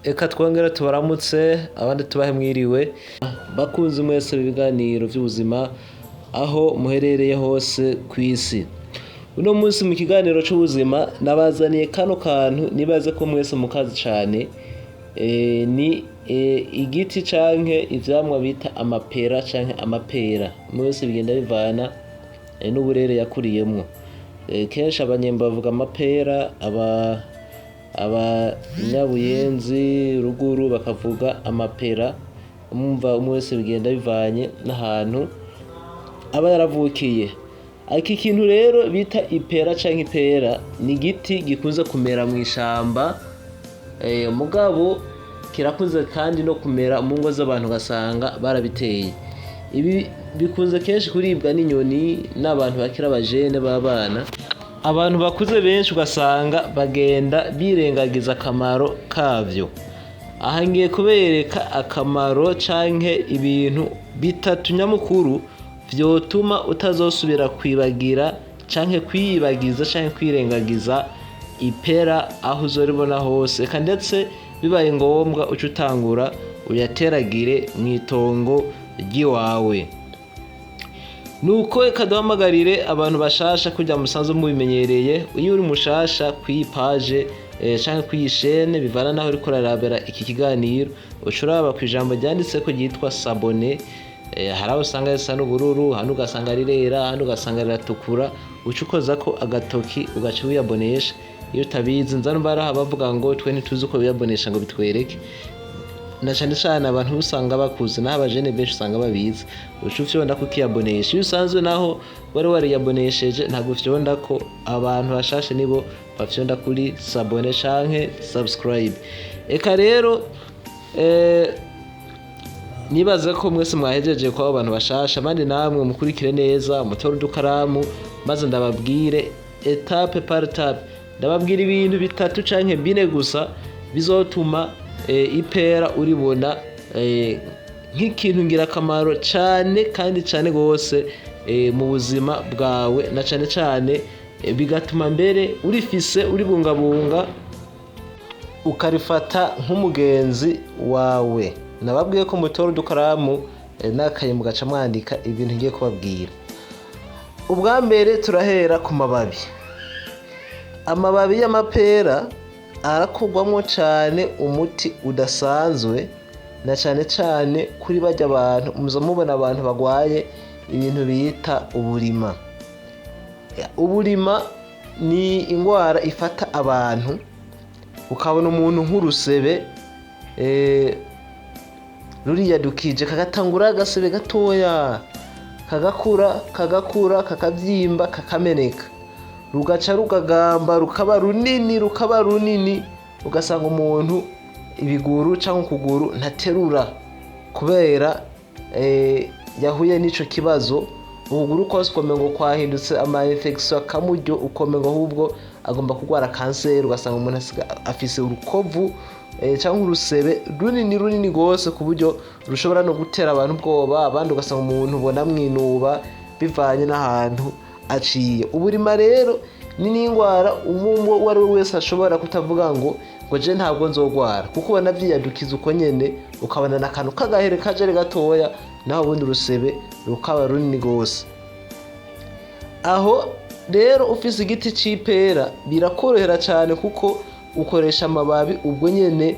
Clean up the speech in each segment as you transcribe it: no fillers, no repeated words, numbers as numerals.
Eka twongere tubaramutse, abandi tubahe mwiriwe. Bakunzi mwese ibiganiro vy'ubuzima aho muherereye hose kw'isi. Uno munsi mu kiganiro c'ubuzima nabazaniye kano kantu nibaze ko mwese mukazi cane, ni igiti canke ivyamwa bita amapera canke amapera. Mwese bigenda bivana n'uburere yakuriyemwo. Kenshi abanyemba bavuga amapera, abanyabuyenzi ruguru bakavuga amapera. Mumva umwe wese bigenda bivanye n'ahantu aba yaravukiye. Iki kintu rero bita ipera canke ipera ni igiti gikunze kumera mw'ishamba, mugabo kirakunze kandi no kumera mu ngo z'abantu ugasanga barabiteye. Ibi bikunze kenshi kuribwa n'inyoni n'abantu bakiri abajene b'abana. Abantu bakuze benshi ugasanga bagenda birengagiza akamaro kavyo. Aha ngiye kubereka akamaro canke ibintu bitatu nyamukuru vyotuma utazosubira kwibagira canke kwiyibagiza canke kwirengagiza ipera aho uzoribona hose, eka ndetse bibaye ngombwa uce utangura uyateragire mw'itongo ry'iwawe. Nuko reka duhamagarire abantu bashasha kurya musanzwe mubimenyereye, iyo uri mushasha kw'iyi page canke kw'iyi chaîne bivana naho uriko urarabira iki kiganiro, uca uraba kw'ijambo ryanditseko ryitwa s'abonner, hari aho usanga risa n'ubururu, ahandi ugasanga rirera, ahandi ugasanga riratukura, uca ukozako agatoki ugaca wiyabonesha. Iyo utabizi nza numva hariho abavuga ngo twe ntituzi uko biyabonesha ngo bitwereke. Na cane cane abantu usanga bakuze, naho abajene benshi usanga babizi, uca ufyondako ukiyabonesha. Iyo usanzwe naho wari wariyabonesheje ntabwo ufyondako, abantu bashasha nibo bafyonda kuri s'abonner canke subscribe. Eka rero nibaza ko mwese mwahejeje kw'abo bantu bashasha, abandi namwe mukurikire neza, mutore udukaramu maze ndababwire étape par étape. Ndababwira ibintu bitatu canke bine gusa bizotuma ipera uribona nk'ikintu ngirakamaro cane kandi cane gose mu buzima bwawe, na cane cane bigatuma mbere urifise uribungabunga ukarifata nk'umugenzi wawe. Nababwiye ko mutora udukaramu n'akaye mugaca mwandika ibintu ngiye kubabwira. Ubwa mbere turahera ku mababi. Amababi y'amapera arakorwamwo cane umuti udasanzwe, na cane cane kuri barya bantu muza mubona abantu bagwaye ibintu bita uburima. Uburima ni ingwara ifata abantu, ukabona umuntu nk'urusebe ruriyadukije, kagatangura agasebe gatoya, kagakura kagakura kakavyimba kakameneka, rugaca rugagamba rukaba runini rukaba runini, ugasanga umuntu ibiguru canke ukuguru ntaterura kubera yahuye n'ico kibazo. Ukuguru kose ukomengo kwahindutse ama infection akamuryo, ukomengo ahubwo agomba kurwara kanseri, ugasanga umuntu afise urukovu canke urusebe runini runini gose ku buryo rushobora no gutera abantu ubwoba, abandi ugasanga umuntu ubona mwinuba bivanye n'ahantu aciye. Uburima rero ni n'ingwara uwo ari we wese ashobora kutavuga ngo je ntabwo nzogwara, kuko ubona vyiyadukiza uko nyene, ukabona n'akantu k'agahere kaje ari gatoya, naho ubundi urusebe rukaba runini gose. Aho rero ufise igiti c'ipera birakorohera cane, kuko ukoresha amababi ubwo nyene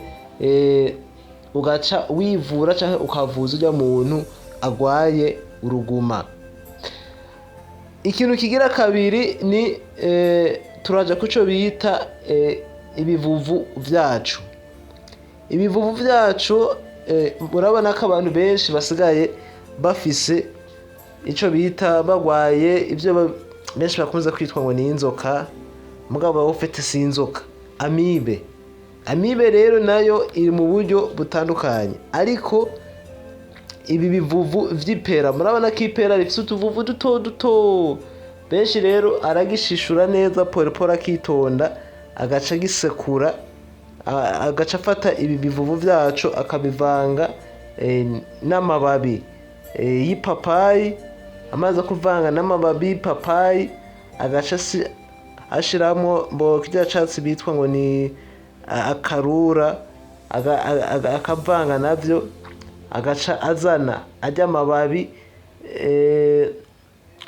ugaca wivura canke ukavuza urya muntu agwaye uruguma. Ikintu kigira kabiri ni turaja kuco bita ibivuvu vyacu. Ibivuvu vyacu, murabona ko abantu benshi basigaye bafise ico bita bagwaye ivyo benshi bakunze kwitwa ngo ni inzoka, mugabo ufite si inzoka, amibe. Amibe rero nayo iri mu buryo butandukanye, ariko ibi bivuvu vy'ipera, murabona ko ipera rifise utuvuvu duto duto. Benshi rero aragishishura neza pole pole, akitonda, agaca agisekura, agaca afata ibi bivuvu vyaco akabivanga n'amababi y'ipapayi. Amaze kuvanga n'amababi y'ipapayi, agaca ashiramwo mbo kirya catsi bitwa ngo ni akarura. akavanga navyo, agaca azana arya amababi,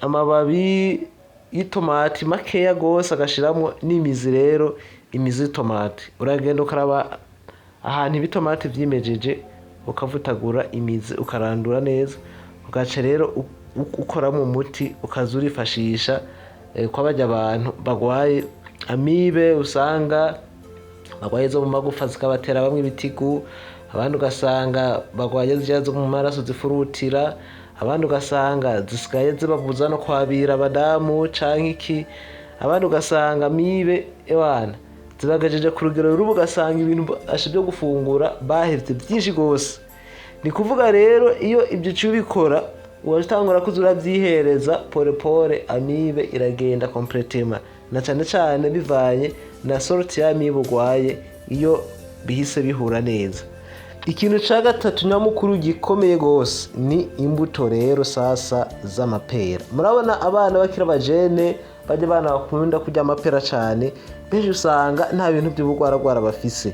amababi y'itomati makeya gose, agashiramwo n'imizi rero, imizi y'itomati. Uragenda ukaraba ahantu ibitomati vyimejeje, ukavutagura imizi, ukarandura neza, ugaca rero ukoramwo umuti, ukaza urifashisha kwa barya abantu bagwaye amibe, usanga bagwaye zo mu magufa zikabatera bamwe ibitigu, abandi ugasanga bagwaye zirya zo mu maraso zifurutira, abandi ugasanga zisigaye zibabuza no kwabira abadamu canke iki, abandi ugasanga amibe ewana zibagejeje ku rugero rubi, ugasanga ibintu asha byo gufungura bahevye byinshi gose. Ni kuvuga rero iyo ibyo uciye ubikora, uratangura kuza uravyihereza pole pole, amibe iragenda complètement, na cane cane bivanye na sorte y'amibe urwaye, iyo bihise bihura neza. Ikintu ca gatatu nyamukuru gikomeye gose ni imbuto rero sasa z'amapera. Murabona abana bakiri abajene, barya abana bakunda kurya amapera cane, benshi usanga nta bintu vy'ubugwaragwara bafise.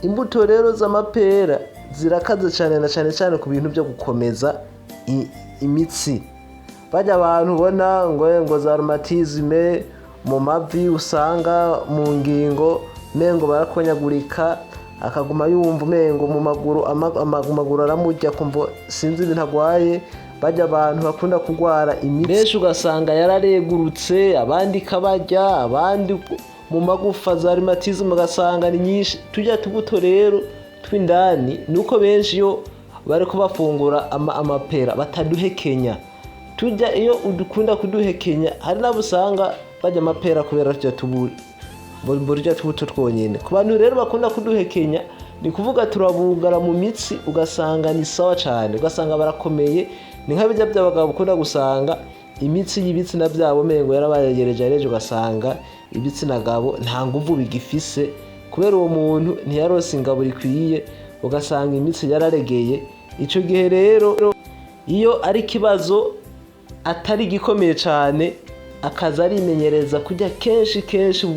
Imbuto rero z'amapera zirakaze cane, na cane cane ku bintu vyo gukomeza imitsi. Barya abantu ubona ngo za rhumatisme mu mavi, usanga mu ngingo mengo barakonyagurika, akaguma yumva umengo mu maguru, amaguru aramurya, akumva sinzi ibintu agwaye. Barya abantu bakunda kurwara imitsi benshi ugasanga yararegurutse, abandi ikabarya, abandi mu magufa za rhumatisme ugasanga ni nyinshi. Turya tubuto rero tw'indani, nuko benshi iyo bariko bafungura amapera bataduhekenya. Turya iyo udukunda kuduhekenya, hari n'abo usanga barya amapera kubera turya burya tubuto twonyene. Ku bantu rero bakunda kuduhekenya, ni kuvuga turabugara mu mitsi, ugasanga ni sawa cane, ugasanga barakomeye. Ni nka birya by'abagabo ukunda gusanga imitsi y'ibitsina byabo mengo yarabayegereje areje, ugasanga ibitsina gabo nta nguvu bigifise kubera uwo muntu ntiyarose ingabo ikwiye, ugasanga imitsi yararegeye. Ico gihe rero iyo ari ikibazo atari gikomeye cane, akaza arimenyereza kurya kenshi kenshi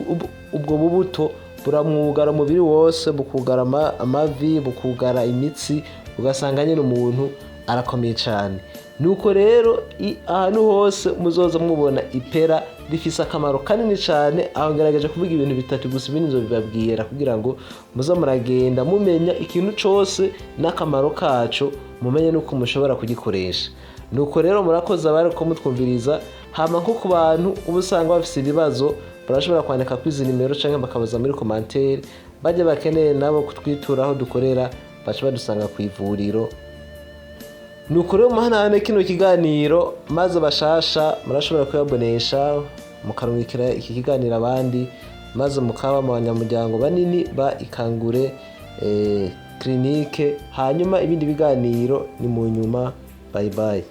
ubwo bubuto, buramwugara umubiri wose, bukugara amavi, bukugara imitsi, ugasanga nyine umuntu arakomeye cane. Nuko rero ahantu hose muzoza mubona ipera rifise akamaro kanini cane. Aho ngerageje kuvuga ibintu bitatu gusa, ibindi nzobibabwira kugira ngo muze muragenda mumenya ikintu cose n'akamaro kaco, mumenye n'uko mushobora kugikoresha. Nuko rero murakoze abari ko mutwumviriza. Hama nko ku bantu uba usanga bafise ibibazo, barashobora kwandika kuri izi nimero canke bakabaza muri commentaire. Bajya bakeneye nabo kutwitura aho dukorera, baca badusanga ku ivuriro. Nuko rero muhanahane kino kiganiro, maze bashasha murashobora kuyabonesha, mukarungikira iki kiganiro abandi, maze mukaba mu banyamuryango banini ba Ikangure Clinique. Hanyuma ibindi biganiro ni mu nyuma. Bye bye.